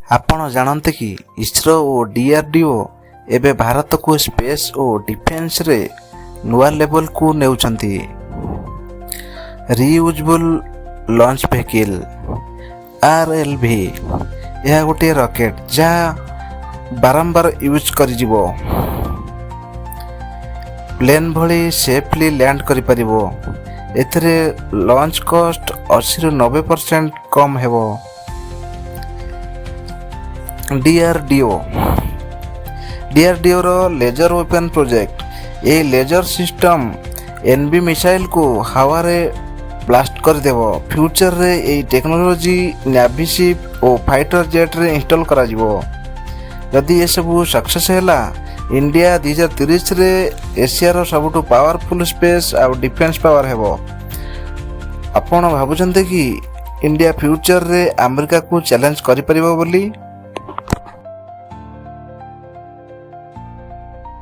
ଆପଣ ଜାଣନ୍ତି କି, ଇସ୍ରୋ ଓ ଡିଆର୍ଡିଓ ଏବେ ଭାରତକୁ ସ୍ପେସ୍ ଓ ଡିଫେନ୍ସରେ ନୂଆ ଲେଭଲକୁ ନେଉଛନ୍ତି। Reusable launch vehicle, RLV. ଏହା ଗୋଟିଏ ରକେଟ୍, ଯାହା ବାରମ୍ବାର ୟୁଜ୍ କରିଯିବ, ପ୍ଲେନ୍ ଭଳି ସେଫଲି ଲ୍ୟାଣ୍ଡ କରିପାରିବ। ଏଥିରେ ଲଞ୍ଚ କଷ୍ଟ 80ରୁ 90% କମ୍ ହେବ। ଡିଆର୍ଡିଓ, ଡିଆର୍ଡିଓର ଲେଜର ୱେପନ୍ ପ୍ରୋଜେକ୍ଟ। ଏହି ଲେଜର ସିଷ୍ଟମ ଏନିମି ମିସାଇଲକୁ ହାୱାରେ ବ୍ଲାଷ୍ଟ କରିଦେବ। ଫ୍ୟୁଚରରେ ଏହି ଟେକ୍ନୋଲୋଜି ନେଭି ସିପ୍ ଓ ଫାଇଟର ଜେଟ୍ରେ ଇନଷ୍ଟଲ୍ କରାଯିବ। ଯଦି ଏସବୁ ସକ୍ସେସ୍ ହେଲା, ଇଣ୍ଡିଆ 2030ରେ ଏସିଆର ସବୁଠୁ ପାୱାରଫୁଲ୍ ସ୍ପେସ୍ ଆଉ ଡିଫେନ୍ସ ପାୱାର ହେବ। ଆପଣ ଭାବୁଛନ୍ତି କି, ଇଣ୍ଡିଆ ଫ୍ୟୁଚରରେ ଆମେରିକାକୁ ଚ୍ୟାଲେଞ୍ଜ କରିପାରିବ ବୋଲି?